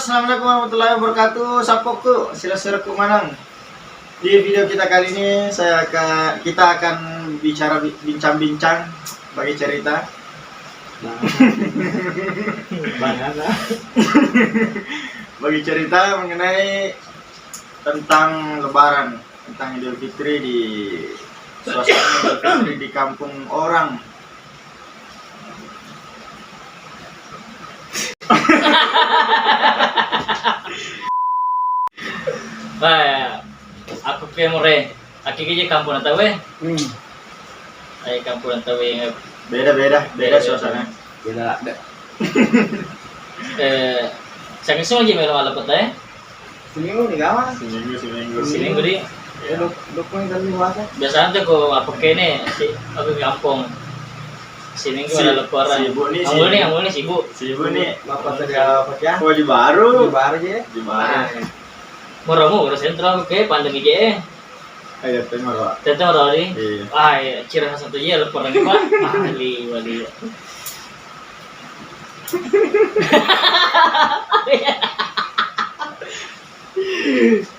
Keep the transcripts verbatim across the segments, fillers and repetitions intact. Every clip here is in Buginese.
Assalamualaikum warahmatullahi wabarakatuh. Sappokku, silessurekku maneng. Di video kita kali ini, saya akan, kita akan bicara bi-, bincang-bincang bagi cerita. Bagi cerita mengenai tentang Lebaran, tentang Idul Fitri di suasana Idul Fitri di kampung orang. Wah, aku ke more. Aki ke je kampung tau e. Hmm. Ai kampung tau e. Beda-beda, beda suasana. Beda ada. Eh, saya kesini aja melo malam peta e. Seminggu nih, kawan. Seminggu, seminggu. Seminggu di. Ya, dok-, dokter yang tadi puasa. Biasanya tuh kok apa kene si, apa kampung. Seminggu si-, ada lebaran. Sibuk nih, amul nih, sibuk. Amul nih sibuk. Sibuk nih. Bapak tadi apa ya? Baju baru. Baju baru aja. Baju baru. Nah, moro-moro sentral ke pandemi je. Ayo, tengok, Pak. Tengok, Pak, di. Iya. Ah, iya, ciri khas satu iya, lebaran, Pak. Ahli, wali.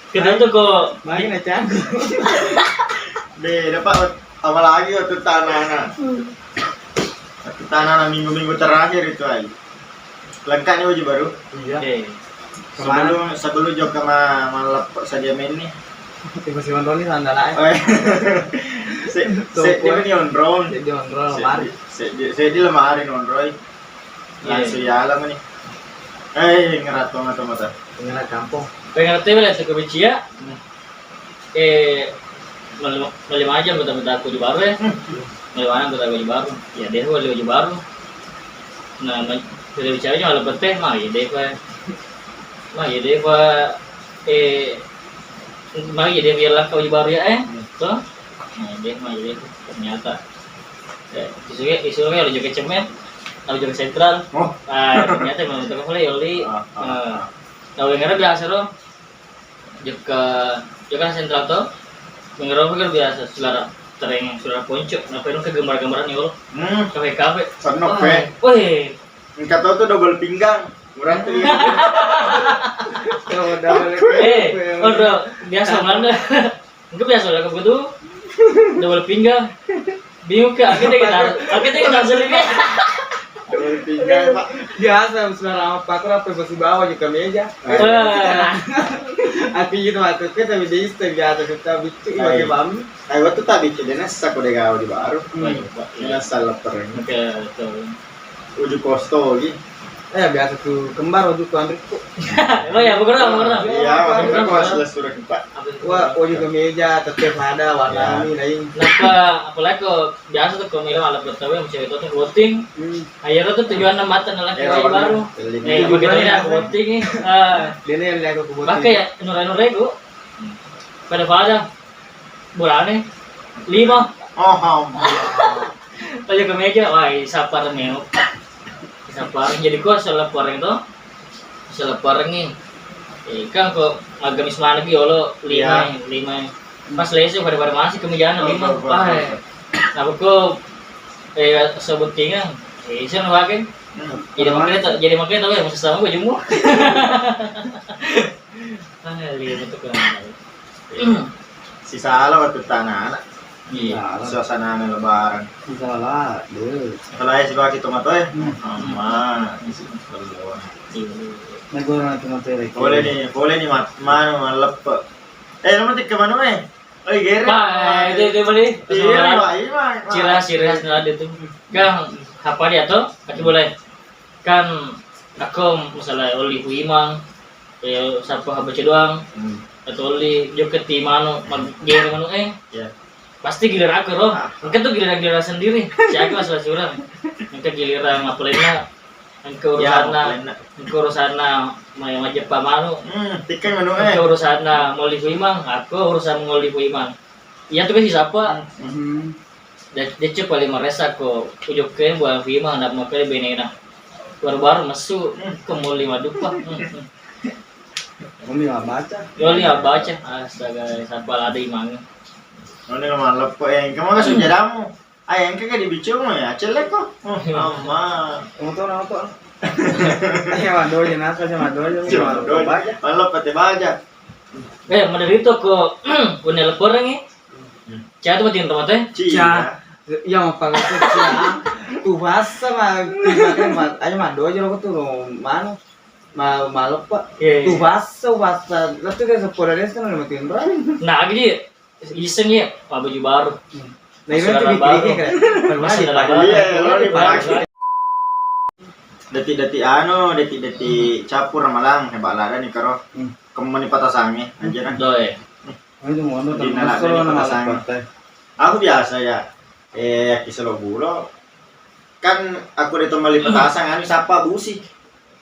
Kita tuh kok main aja. Deh, dapat apalagi waktu tanah-tanah. Waktu tanah minggu-minggu terakhir itu aja. Lengkap nih baju baru. Iya. Oke. Sebelum, sebelum jokka ma-, malleppe' sadia main nih. Tiba si Wandoni sandala e. Oh, iya. Se-, se-, dia meni onrong. Dia onrong, se-, mari. Se-, se-, dia lemari nonroi. Iya. Langsung ya alam nih. Eh, ngerat banget mata. Pengen kampung. Pengen tebe lah, suka benci ya. Hmm. Eh, male-, male majang kota-kota aku di baru ya. Hmm. Male majang kota aku di baru. Ya, dia boleh di baru. Nah, ma-, boleh bicara aja malam pete, mah, ya, deh, Pak. Mah, ya, deh, Pak. Eh, mah, ya, deh, biar langkah di baru ya, eh. Hmm. Tuh. Nah, dia mah, ya, deh, ternyata. Eh, disuruh, disuruh ya, lu juga cemen. Lu juga sentral. Oh. Ah, ternyata memang terus mulai, Yoli. Ah, ah, eh, ah. Tahu yang ada biasa, loh. Jokka, jokka sentral to, mengeroh kan biasa suara tereng, suara ponco, ngapain ke gambar-gambaran ya Allah? Hmm. Kafe-kafe. Senok, ah, pe. Weh. Engka to tuh double pinggang. Murah tuh. Oh, double. Eh, pinggang. Oh, bro, biasa mana? Enggak biasa lah, aku tuh double pinggang. Bingung ke, akhirnya kita, akhirnya kita selingkuh. Double pinggang, Pak. Biasa, suara apa, aku apa masih bawa juga meja. Ah. Aku gitu, aku kita beda istilah biasa, kita bicu, ah, pakai iya. Bami. Eh, waktu tak bicu, dia nasa aku deh gawe di baru. Hmm. Dia nasa leper ini. Oke, betul. Uju kosto lagi. Eh, biasa tuh kembar uju ku Andrikku. Emang ya, bukan, bukan. Iya, bukan, bukan, bukan. Sudah suruh kita. Wah, uju ke meja, tetep ada warna ini lain. Kenapa? Apalagi kok biasa tuh kalau melo malam pertama yang cewek itu tuh voting. Hmm. Akhirnya tuh tujuan enam mata nolak. Iya, cewek warna baru. Eh, tujuan begitu ya, voting nih. Ah. Dia nih yang lihat aku voting. Pakai ya, nure-nure, Bu. Pada-pada. Bolane lima. Oh, ampun. Aja ke meja, wah, sapar meo. Sapar, jadi ko selepareng to. Selepareng ni. Eh, kan ko agamis mana gi olo lima, iya. Lima. Pas lesu pada-pada masih ke meja lima. Oh, betul, betul, wah, betul. Apa ko, eh, sebut tingan. Eh, saya nggak pakai. Hmm. Jadi makanya tak, jadi makanya tahu ya, masa sama gue jumbo. Ah, lima tuh kan. Sisala waktu tanah anak. Iya. Suasana lebaran. Sisala, deh. Kalau ya sibaki tomato ya. Hmm. Aman. Isi belum. Iya. Negara tomato ya. Boleh nih, boleh nih mat, manu maleppe. Eh, lu mati ke mana eh? Oh, iya, Pak, itu, itu, Pak, iya, iya, iya. Ciri khas, ciri khas ada tuh. Kang, apa dia tuh? Kaki boleh. Kan aku masalah oli ku imang, ya, sapa baca doang. Hmm. Atau oli joget di manu, mag-, gere manu, eh. Ya. Pasti giliran aku, Ro. Ah. Engka tuh giliran-giliran sendiri. Si aku asal surang. Engka giliran apa lainnya? Engka urusanna, ya, apa lainnya? Engka urusanna mai majeppa manu. Hmm, tikkang manu, eh. Engka urusanna moli ku imang, aku urusan moli ku imang. Iya tuh kan si sapa? Hmm. De-, decce paling maressa ko ujokke buang fima na makkeda benena. Baru-baru messu, hmm, ke muli maduppa. Hmm, hmm. Muli mabbaca. Muli mabbaca. Astaga, sampai ada imang. Muli maleppo, eh, kamu kan sujadamu. Ay, engka ke dibiccung ya, cellekko. Oh, amma. Motor apa? Iya, madoja, nasa aja madoja, madoja. Madoja. Maleppa te baja. Eh, maderito ko, unne leperengngi. Hmm. Cia tu matinro mate. Cia. Cia. Iya, mappakatu cia. Tu basa ma, tu basa ma, aja madoja lo tu manu. Ma, maleppa. Iya, iya. Tu basa, basa. Lalu tu kayak sepuluh hari kan udah matinro. Nah, gitu. Iseng ya, pakai baju baru. Hmm. Nah, itu tuh bikin kan. Masih dalam baru. Iya, iya, lo di Detik-detik anu, detik-detik cappur ramalang, heba ladani karo. Hmm. Kemmani patasangnge, anjena. Doe. Itu mono. Dina ladani patasangnge. Aku biasa ya. Eh, ki selo bulo. Kan aku de to mali patasang anu sapa busi.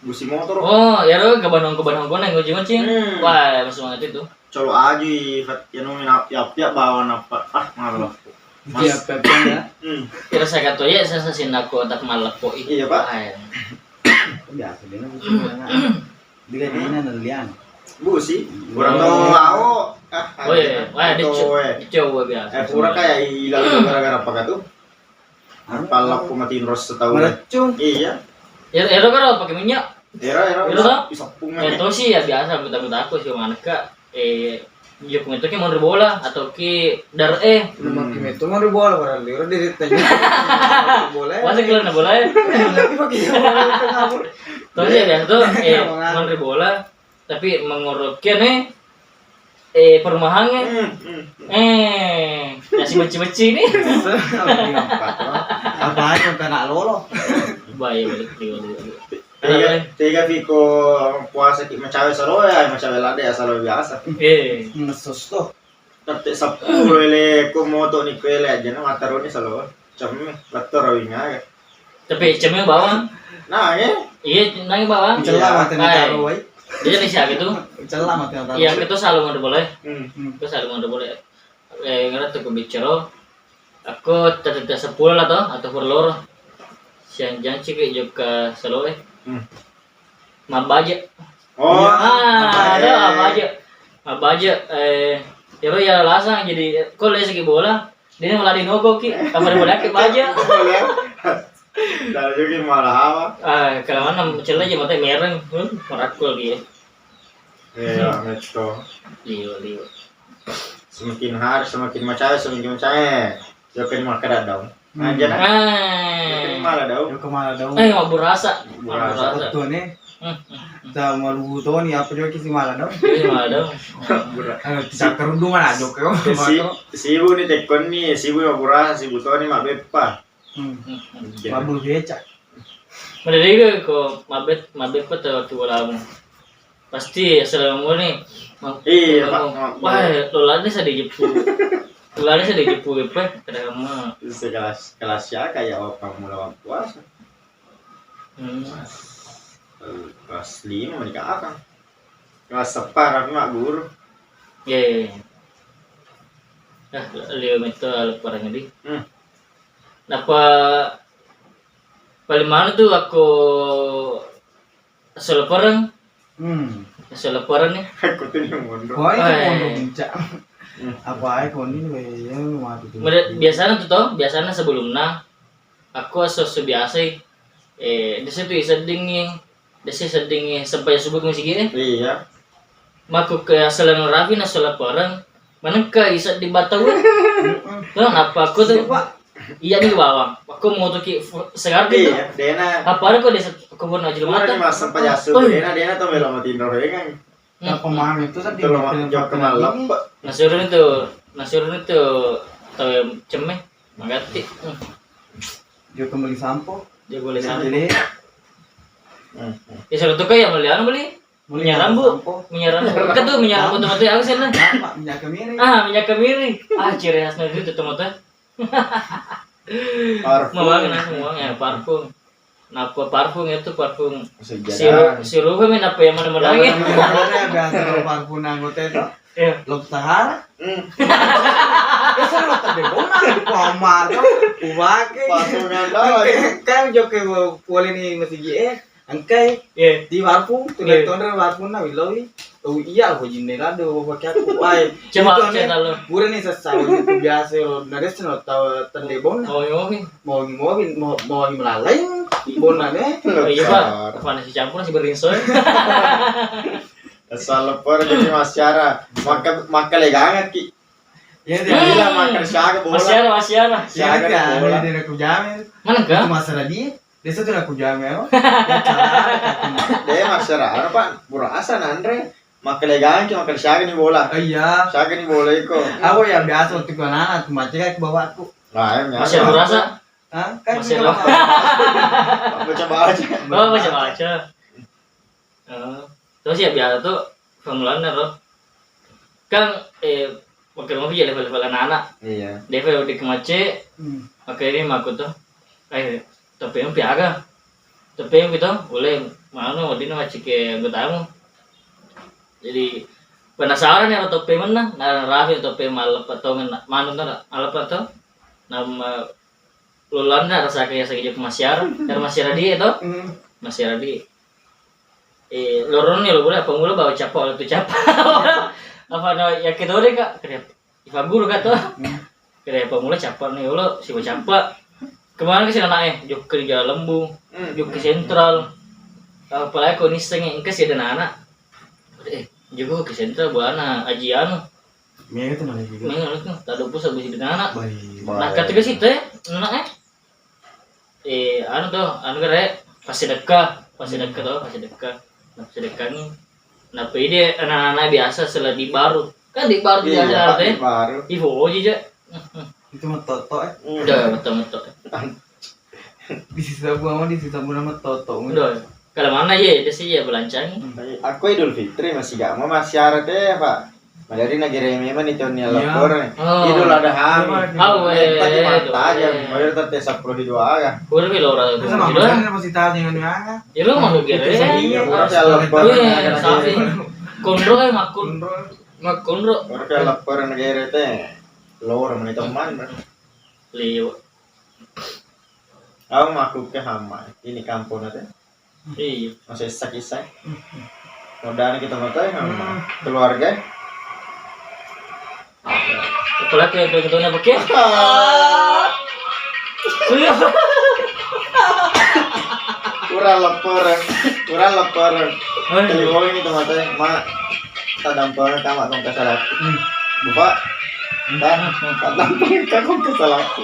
Busi motor. Oh, ya lo kebanong-kebanong kona ngoceng-ngoceng. Hmm. Wah, masuk banget itu. Colo aji, fat-, yanu, na-, yappiak bawang nappa, ah, maleppo. Iya, mas-, pepeng ya. Hmm. Kira saya kata ya, saya sasin aku tak maleppo i. Iya, Pak. Ai. Biasa dia nang busi mana. Dia dia nang liang. Busi. Kurang tahu, ah, oh, iya. Wah, dia coba biasa. Eh, pura kayak hilang gara-gara apa tuh? Pallappo matinro setahun. Maleccu. Iya. Ero, ero kan pakai minyak. Ero, ero, ero bisa, toh? Bisa pung. Eh, toh sih ya biasa, anggota-anggota aku sih maneka. Eh, iya, aku itu ki monri bola atau ki dar eh. Lu makin itu monri bola, padahal liur di tanya. Bola. Masa kalian bola ya? Tapi pakai bola itu kabur. Toh sih ya biasa tuh, eh, monri bola. Tapi mengurutkan nih, eh, perumahannya. Hmm, hmm, hmm. Eh, ya si beci-beci ini. Apa aja kena lolo. Bahaya balik, balik, balik. Tega, tega piko puasa ki macawe saloe, macawe lade ya saloe biasa. Eh. Ngesos to. Tette seppulo ele ko moto ni ko ele aja na mataroni salo. Cemme, letto rawinga. Tapi cemme bawang. Nah, eh. Iya, nangi bawang. Cella mate na taro wai. Jadi ni siaga tu. Cella mate na taro. Iya, itu selalu mau boleh. Hmm. Itu selalu mau boleh. Eh, ngerti ko bicara. Aku tette seppulo lah to, atau pura loro. Siang janci ke joka saloe. Hmm. Mabbaje. Oh, ah, mabbaje. Ada mabbaje. Mabbaje, eh, ya, ya lasang jadi, ko lagi bola, dia malah dinogo ki, kamar bola ke baje. Dari juga malah apa? Ah, kalau mana cella aja mata mereng, hmm, merakul dia. Iya, metto. Liwa, liwa. Semakin hari semakin macam, semakin macam. Jokin maka dadau. Hmm. Aja dah. Eh. Jokin mala dau. Jokin mala dau. Eh, mabburasa. Mabburasa. Mabburasa. Betul nih. Hmm, hmm, hmm. Sama lu toni apa jokin si mala dau? Iya, mala dau. Mabburasa. Eh, kita kerudung mana jokin. Si, sibu ni tekon ni, sibu mabburasa, sibu toni mabeppa. Hmm. Hmm, hmm. Mabul beca. Madariga ko mabet-, mabeppa tau tualamu. Pasti assalamualaikum. Ma-, iya, Pak. Wah, lolane sa dijeppu. Lolane sa dijeppu, Pak. Kada ma. Sekelas, kelas ya kayak apa mulai puasa. Hmm. Kelas lima menikah kan. Kelas separ aku nak guru. Iya, iya, iya. Nah, liwa metto lepereng di. Hmm. Napa paling mana tuh aku Selepereng. Hmm. Selepereng nih. Aku tuh yang mondok. Wah, itu mondok puncak. Hmm. Apa aja kau ini, yang mati tuh. Biasanya tuh toh, biasanya sebelumnya aku aso-aso biasa. Eh, di situ iseddingi, di situ iseddingi sampai subuh ke masjid eh. Iya. Mako ke asaleng rapi na selepereng. Manengka isedding batau. Tuh, apa aku tuh? Iya, Pak. Iya nih bawang. Aku mau tuh ki segar gitu. Iya, dena. Apa ada kok desa kebun aja mata. Mas sempat jasu. Dena, dena tuh melo mati Norwegan. Apa mami itu tadi? Kalau jok ke malam, Pak. Nasirun itu, nasirun itu tahu cemeh, magati. Jok kembali sampo. Jok kembali sampo. Jadi, ya sudah tuh kayak beli anu beli. Minyak rambu, minyak rambu. Itu tuh minyak rambu tomat aku sih lah. Apa? Minyak kemiri. Ah, minyak kemiri. Ah, ciri khasnya itu tomat. Parfum. Mau banget langsung mau ya parfum. Nah, apa parfum itu parfum. Siru, siru kan apa yang mana-mana ya. Biasa parfum anggota itu. Iya. Lo Sahara. Hmm. Itu lo tadi bona, Omar tuh, ubake. Parfum yang tahu. Kan joke boleh nih masih eh. Engkai. Iya. Di warpung, tu iya. Tonre warpung na wiloi. Oh iya, aku jinne lado, bapak aku. Wai, coba, itu aneh. Cerita lo. Pura nih sesal itu biasa lo. Nares no tahu tende bona. Oh, iya, oke. Mau mau mau mau melalain bona nih. Oh, iya, Pak. Apa nasi campur, nasi berinso? Asal lepper jadi masyara. Maka maka legangan ki. Iya, dia bilang makan siaga bola. Masyara, masyara. Siaga dia bola. Dia aku jamin. Mana enggak? Itu masalah dia. Desa tu nakujama, oh. Deh, masyarakat, Pak. Burasa nanre. Makkelegangki, makkele siaga ni bola. Oh, iya. Siaga ni bola iko. Aku ya biasa waktu ku anak-anak, ku macet kan ku bapakku. Nah, ya, biasa. Masih burasa? Hah? Kan masih kita apa? Baca-baca. Oh, baca-baca. Oh. Terus ya biasa tuh pemulanya tuh. Kan, eh, makkeda mopi je level-level anak-anak. Iya. Defa wedding macet, hmm, makkeda makku to, "Eh, toppeng pi aga? Toppeng pi to, ulle manu wedding macet ke anggotamu." Jadi penasaran ya toppeng mana, nah, rafi toppeng malleppe to, mana to, malleppe to. Nama lolona rasa kayak sakit jok masyara, karena masyara dia to. Hmm. Masyara dia. Eh, loroni lo boleh apa mula bawa capa, waktu capa. Apa no, ya kita udah, Kak. Kena ifaguru ka to. Hmm. Kere pamula cappa ni, ulo siba cappa. Kemana ke sini anak, eh? Jokka di Jalan Lembu, hmm, jokka Sentral. Apalagi ko nissengi engka si ada anak. Eh, jokka ke Sentral buana Aji anu. Mega tu nalai juga. Mega tu, tado pusat bisi anak. Baik. Nah, ketika situ ya, anak, eh. Eh, anu to, anu gare, Passidekka, Passidekka to, Passidekka. Nah, Passidekka ni. Nappa ide anak-anak biasa sela di baru. Kan di baru. Iya, biasa Pak, teh. Di baru. Ifoji je. Itu mettoto, eh. Udah, metto-metto. Di sisa buang, di sisa buang mettoto. Udah. Kalau mana ya, itu sih ya belancangi. Aku Idul Fitri masih gak mau, masih syarat ya, Pak. Madari nagere memang ni tonni, iya, lapor. Oh. Idul Adha. Iya, Pak. Oh, eh, pati mata aja. Bayar tette sepuluh di dua aga. Udah mi lora. Terus sama apa sih, masih tahu dengan aga? Ya lu mau gere. Iya, orang lapor. Sapi. Konro eh makun. Konro. Makun ro. Orang lapor negara teh. Lora meni teman. Liu. Aku makku ke hama. Ini kampung teh. Iya. Masih sakit saya. Modal kita mata ya, hmm, keluarga. Apalagi yang begitu nih, Bek, ya? Kurang lapar, kurang lapar. Oh, iya. Telepon kita mata ya, Mak. Tadampeng kama kong kasalaku. Hmm. Bapak, hmm, dah, tadampeng kong kasalaku.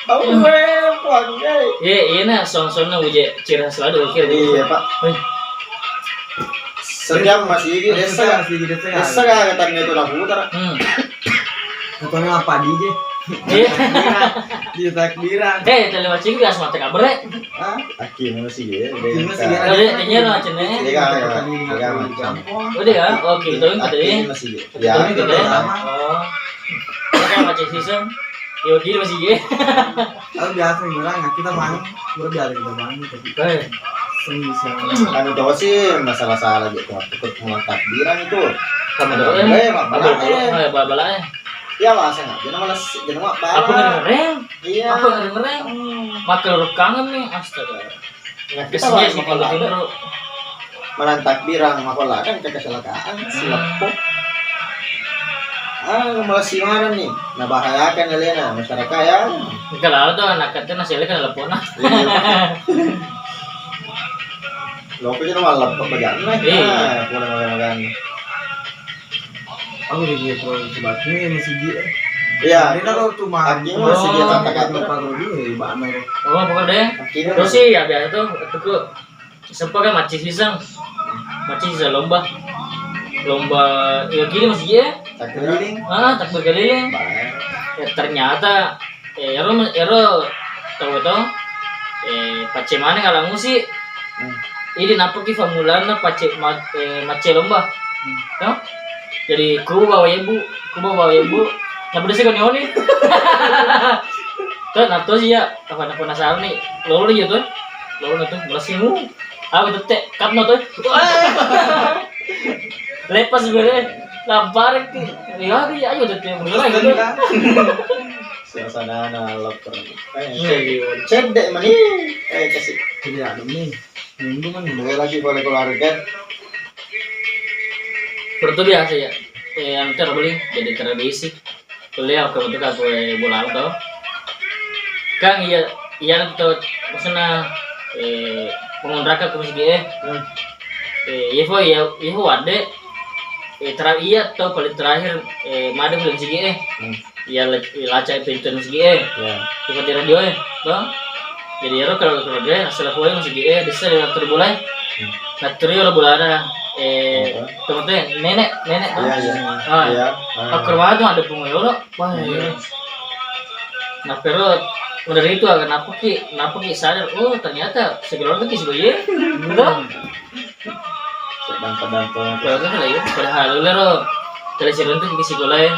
Awe, puanggai. Ye, iyena song-songna uje ciri khas lado kira. Iya, Pak. Eh. Sejam masih gigi, desa. Sejam masih gigi, desa. Desa kan katanya itu naputar. Hmm. Katanya apa di je? Iya. Di takbiran. Eh, tele macing gas mata kabre. Hah? Aki masih ya. Aki masih ya. Iya, iya, macam ni. Iya, iya, iya. Udah ya? Oh, gitu, gitu, ya. Aki masih ya. Ya, gitu, gitu ya. Sama. Oh. Oke, macam season. Yo, gini masih ya. Kalau biasa bilang, kita main, udah biasa kita main, tapi eh, sering bisa. Anu tau sih, masalah-salah gitu, waktu ikut mulai takbiran itu. Sama dong. Eh, mak, bala, eh. Eh, bala, bala, eh. Ya, masa nggak? Jangan malas, jangan mak, bala. Apa ngereng? Iya. Apa ngereng? Hmm. Makan kangen nih, astaga. Nah, kita kesini sih kalau ada. Menang takbiran, makola kan ke kecelakaan, hmm, sileppo. Ah, malah si mana nih? Nah, bahayakan alena masyarakat ya. Kalau tuh anak kecil masih kan lepona. Iya. Lo kecil malah pepegang nih. Iya. Nah, mulai makan-makan. Aku udah dia pro sebatunya masih dia. Iya. Dia kalau tuh mah. Akhirnya masih dia kata-kata. Apa dulu ya, Bang? Oh, pokoknya deh. Akhirnya terus masih sih ya biasa tuh, itu kok sempat kan macet siseng. Macet siseng lomba. Lomba, ya gini masih dia. Takbir keliling. Ah, takbir keliling. Baik. Ya ternyata Eh, ero, ero tau to, eh, pacce maneng ala musi. Hmm. Idi nappaki fammulanna pacce ma-, eh, macce lomba. Hmm. To? Jadi ku bawa ibu, ku bawa ibu. Napedesi koni oni. To, natto sih ya, apa, apa penasaran nih? Lolo iya to? Lolo to, berhasil mu. Aku tette, katno to. Lepas bere, lampar ki. Ya, ayo tette mulai gitu. Suasana lapar. Eh, iya, iya. Cedde mani. Eh, kasih. Jadi anu nih. Minggu kan. Boleh lagi boleh keluarga. Perlu tu biasa ya. Eh, anu tero beli jadi tradisi. Kuliah aku betul aku eh, bola to. Kan iya iya to maksudnya eh pengontrakan ke masjid eh. Eh, iya po iya iya po wadde eh terakhir iya to paling terakhir eh made belum sih eh. Iya laca pintu masjid eh. Iya. Kita di radio eh, to. Jadi ero kalau keluarga asal aku eh masjid eh bisa di waktu bola. Nah, teri ero bola ada eh teman nenek nenek ah. Iya iya. Ah. Iya. Aku rumah tuh ada pungo yolo. Wah, iya. Nah, pero udah itu agak napaki napaki sadar, oh ternyata sekeluarga ki sebagai. Betul. Sedang-sedang tuh. Keluarga pale ya, padahal lero tele siruntu ki sekolah ya.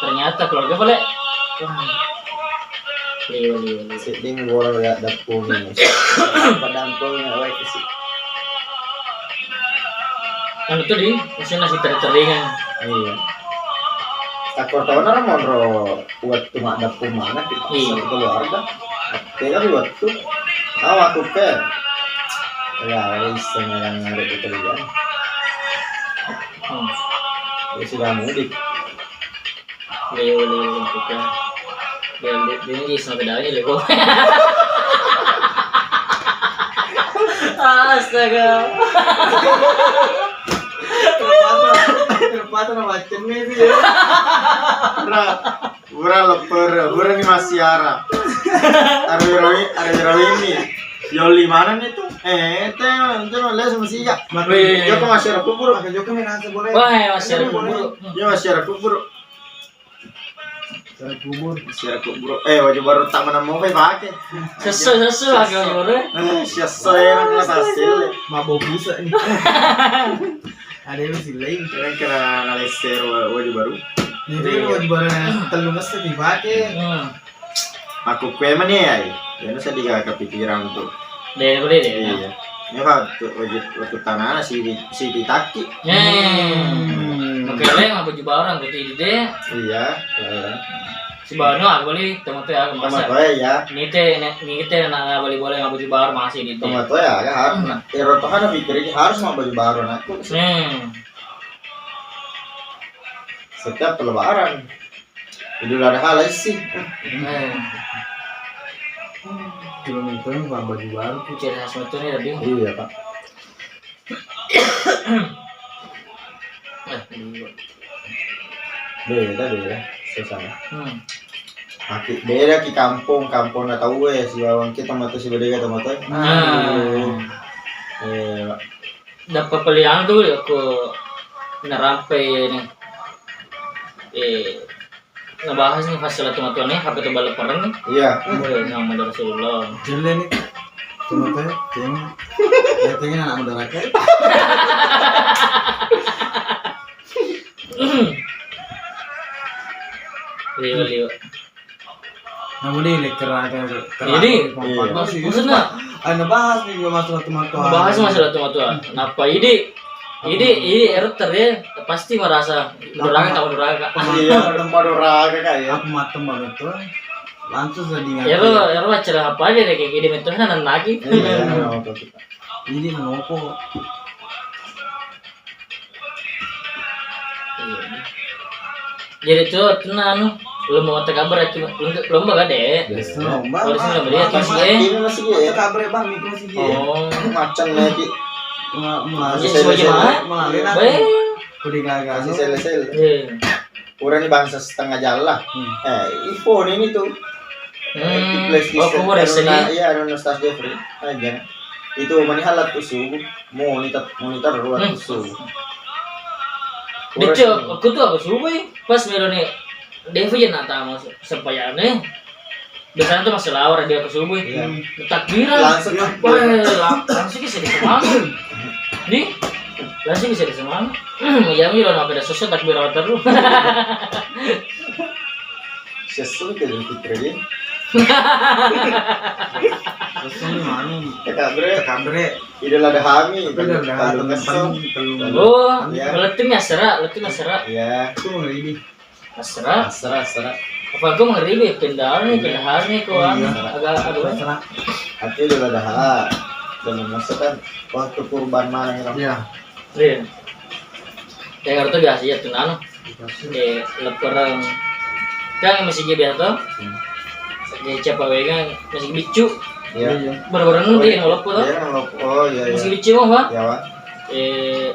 Ternyata keluarga pale. Wah. Liwa liwa liwa. Sedding bola ya dapur ini. Padang tuh ya wae kesi. Anu tuh di, masih nasi teri-teringan. Iya. Takut tahu nara monro wettu maddeppu maneng ki. Iya. Keluarga. Tega ri wettu. Awa aku ke. Ya, isseng yang ada di kerja. Hmm. Ya sudah mudik. Leo leo aku ke. Dia dia dia di sana bedanya leo. Astaga. Terpatah terpatah nama macam ni dia. Ura, ura lepper, ura ni masiara. Arawi-rawi, arawi-rawi ni. Yoli mana ni tu? Eh, teh, itu lah sama siga. Joko masih ada kubur. Joko ni nasi boleh. Wah, masih ada kubur. Dia masih ada kubur. Masih ada kubur. Masih ada kubur. Eh, waju baru tak mana mau pakai. Sesuai sesuai lagi waju baru. Eh, sesuai enak lah hasil. Mabok bisa ni. Ada yang masih lain. Kira-kira nalesser waju baru. Jadi waju baru yang telu mesti dipakai. Aku kue mana ya? Jangan usah diga kepikiran tuh. Deh, boleh deh. Iya. Ini waktu waktu tanah si si ditakki. Hmm. Oke, le mabaju barang gitu ide. Iya. Sibawa no aku beli teman tuh ya masa. Teman tuh ya. Nite nite na beli boleh mabaju barang masih nite. Teman tuh ya harus. Ero tuh kan pikir harus mabaju baru anakku. Hmm. Setiap lebaran. Idul Adha lah sih. Eh. Kilometer ini bukan baju baru tuh. Ciri khas motor ini tadi. Iya, Pak. Eh, iya. Beda, beda. Susah. Hmm. Aki beda ki kampung, kampung na tau eh, si bawang kita mata si beda kata mata. Nah. Eh, dapat pilihan tuh ya ke nerampe ini. Eh, ngebahas nih masalah teman-teman nih, apa tuh balik perang nih? Iya. Boleh nama Rasulullah. Jelle nih. Teman-teman, kayaknya. Ya, kayaknya anak muda rakyat. Liwa, liwa. Namun ini keraga. Jadi, maksudnya, anu bahas nih juga masalah teman-teman. Bahas masalah teman-teman. Napa ini? Ini ini R T ya pasti merasa durhaka sama durhaka. Iya, tempat durhaka kayak. Aku mateng banget tuh. Langsung sedih. Ya lo, ya lo acara apa aja deh kayak gini metode nanti lagi. Iya, oke. Ini nopo. Jadi tu tenang anu, lomba mata kabar ya, lomba gak deh. Lomba. Kalau sini lomba dia tuh sih. Ini masih dia. Mata kabar bang, itu masih dia. Oh, macam lagi. Masih sebagai mana? Melalui. Kudu gagal. Masih sel-sel. Iya. Urani bangsa setengah jalan. Eh, iPhone ini tuh. Hmm. Di PlayStation. Oh, iya, anu Stas Jeffrey. Aja. Itu mani halat tuh subuh. Monitor monitor ruat tuh subuh. Dece, aku tuh aku subuh pas meloni Devi ya nak tamu sempayane. Biasanya tuh masih lawar dia ke subuh. Iya. Takbiran. Langsung ya. Wah, lang- langsung bisa disemang. Nih, langsung bisa disemang. Ya, mi lo nak ada susu takbiran terus. Sesuai ke Idul Fitri. Sesuai mana? Tekabre. Tekabre. Idul Adha mi. Idul Adha, telu. Oh, ya. Berarti mi asera, berarti mi asera. Iya. Itu mau ini. Asera. Asera, asera. Apa aku mengeri deh, pindah nih, pindah nih, kok agak agak. Asera. Tapi udah ada hak. Dan masa kan waktu kurban mana ya? Iya. Iya. Jakarta biasa iya tu nanu. Eh, leppereng. Kan masigi biasa to? Hmm. Oke, siapa wengan masigi biccu. Iya. Iya. Baru-baru nanti yang lepper to? Iya, yang lepper. Oh, iya, iya. Masigi biccu mau, Pak? Iya, Pak. Eh,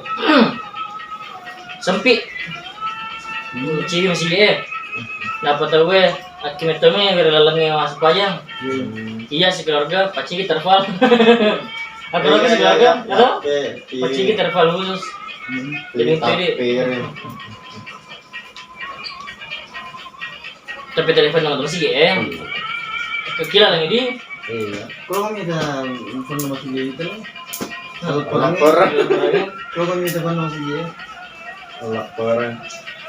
sempi. Hmm. Ciwi masigi eh. Napa tau eh? Aki metome bere lalenge masuk pajang. Hmm. Iya, sekeluarga pacigi terpal. Aku lagi sekeluarga, iya, iya. Ada? Oke, iya. Pacigi terpal khusus. Hmm. Jadi itu dia. Tapi telepon nomor terus ya. Iya. Kekila lagi di. Iya. Kalau kita telepon nomor sendiri itu. Lapor. Kalau kita telepon nomor sendiri. Lapor.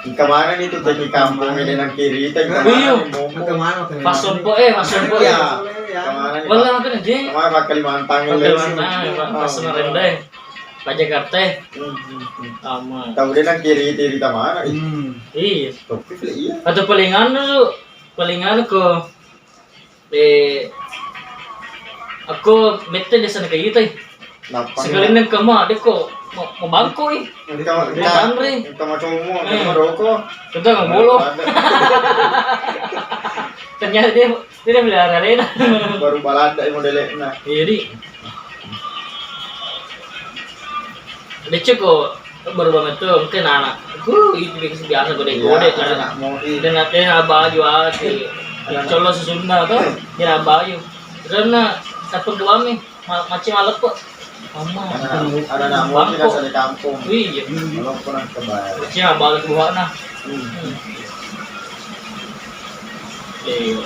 Engka mana nih tuh dari kampung ini nang kiri, tapi iya. Engka mana? Pas sompo eh, pas sompo. Iya. Kemana nih? Wala apa nih? Kemana Pak Kalimantan? Pak Kalimantan, Pak, pas Samarinda. Pak Jakarta. Hmm, hmm, hmm. Sama. Tahu dia nang kiri, kiri ta mana? Hmm. Iya. Tapi iya. Atau paling anu, paling anu kok. Eh, aku mette desa na kaita. Sekali neng kama, deko mau bangko eh. Engka mau tanre. Engka mau como, engka mau roko. Kita nggak bolo. Ternyata dia Tidak beli arena. Baru balada modelnya. Iya di. Becco ko baru banget tuh mungkin anak. Ku itu biasa biasa gode-gode kan. Anak mau di. Dan nanti abaju aja. Colo sesunna tuh. Dia abaju. Karena satu dua nih. Ma-, macam maleppo. Mama. Ada, ada anak muda kan dari kampung. Iya. Walaupun nang kebal. Macam maleppo buahna. Hmm. Iya.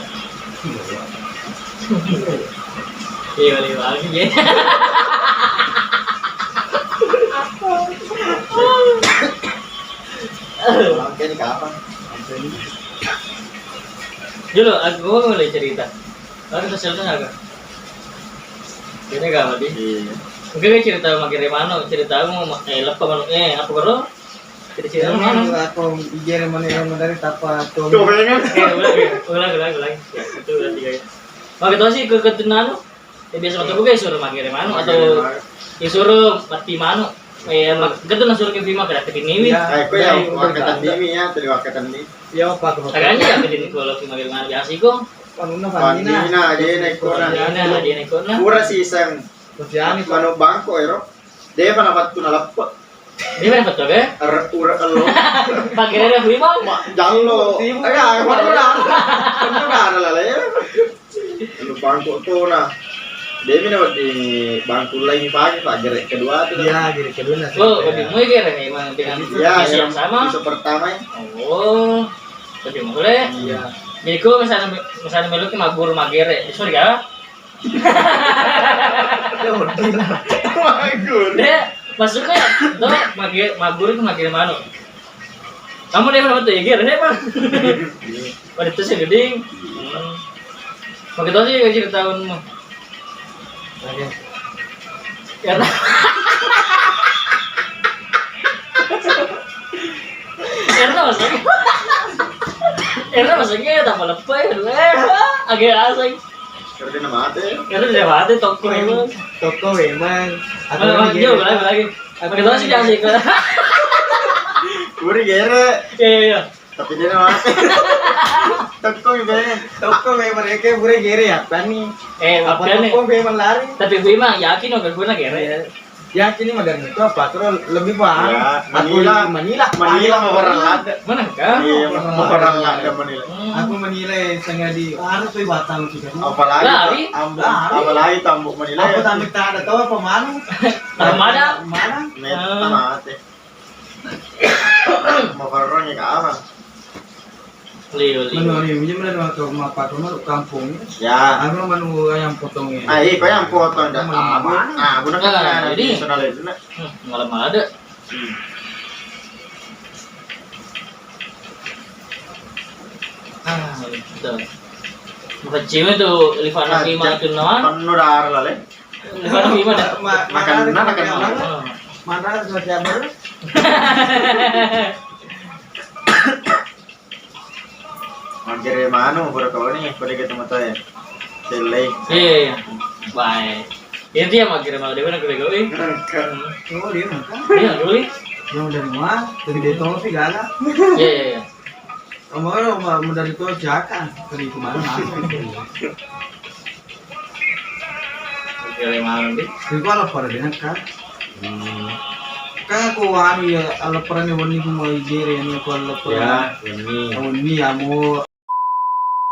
Iya, balik lagi ya. Makanya kapan? Dulu aku mulai cerita. Baru kesel kan aku. Jadi gak mati. Iya. Mungkin kan cerita makin dari mana? Cerita aku mau ma-, eh, leppa manu-, eh, apa karo? Cerita-cerita mana? Aku igere mana yang dari tapa tuh. Tuh, ya kan? Eh, ulang, ulang, ulang, ulang. Itu udah tiga ya. Maka tau sih ke ketunan. Eh, biasa waktu gue suruh makin dari mana? Atau disuruh mati manu. Eh, mak-, ketunan suruh ke Bima, kada ke ini. Ya, aku ya, wakatan ini ya, tadi wakatan ini. Ya, apa tuh? Kagaknya ya, ke ini kalau makin dari mana biasa kok. Panuna, panina. Panina, aja naik kona. Panina, aja naik kona. Pura siseng. Terus ya, ini, Pak. Manu bangko, ero. Dia mana pattu na leppe. Dia mana pattu, eh? Er, ura elo. Pakai rere hui, Bang. Ma, jallo. Hui, Bang. Eh, ya, panuna. Panuna ada lah, ya. Anu bangko tuh, nah. Dia mina di bangku lagi pagi, Pak. Gerek kedua tuh. Iya, gerek kedua, nah. Oh, lebih mau gerek nih, Bang, dengan iya, posisi yang sama. Bisa pertama, ya. Oh. Tapi mulai. Iya. Jadi, kalau misalnya, misalnya melu ki magguru magere, sorry ya. Magguru. Deh, maksudnya, tuh, mage-, magguru itu magere manu. Kamu deh mana betul ya, gere, deh, Bang. Pada itu sih geding. Hmm. Pakai tahu sih gaji tahunmu. Oke. Karena Karena maksudnya, karena maksudnya tambah lepe ya, dulu. Eh, agak asing. Karena dia mati. Karena dia mati, toko emang. Toko emang. Aku lagi jauh lagi, lagi. Aku tahu sih dia asik. Uri gere. Iya, iya, iya. Tapi dia mati. Toko juga ya. Toko kayak mereka, pura gere ya, tani. Eh, apa toko kayak melari? Tapi gue mah yakin, oke, gue gere. Iya. Yakin ini modern itu apa? Terus lebih paham. Ya, aku Manila. Manila, Manila mau orang lada. Mana kan? Iya, mau orang lada Manila. Hmm. Aku menilai sengaja harus tuh batal juga. Apalagi lari. Tambuk, lari. Apalagi tambuk Manila. Aku ya. Tambuk tak ada tahu apa mana? Mana? Mana? Net, ah. Tanah hati. Mau orang ya kalah. Liu, liu. Menu liu, jadi menu waktu mapak rumah kampung. Ya. Aku menu ayam potong ini. Ah, iya, kau yang potong dah. Mana? Ah, benar kan? Nah, ada jadi tradisional itu, nah. Hmm, malam ada. Hmm. Ah, betul. Makan cewek tuh, Livana ah, Bima itu nama? Penuh darah lah, Le. Livana Bima dah. Ma-, makan, makan, makan, makan. Mana ada sama siapa? Magere manu, pura kau ni, pada kita mata ya. Selai. Iya, iya, iya. Baik. Itu ya magere manu, dia mana gede-gede. Kan. Oh, dia makan. Iya, dulu. Yang dari mana? Tapi dia tahu sih gala. Iya, iya, iya. Kamu mau dari tuh siapa? Tadi kemana? Dari mana, Bi? Di gua lapar deh, kan? Hmm. Kan aku anu ya, lapar nih, wani ku mau jere nih, aku lapar. Ya, ini. Wani ya mau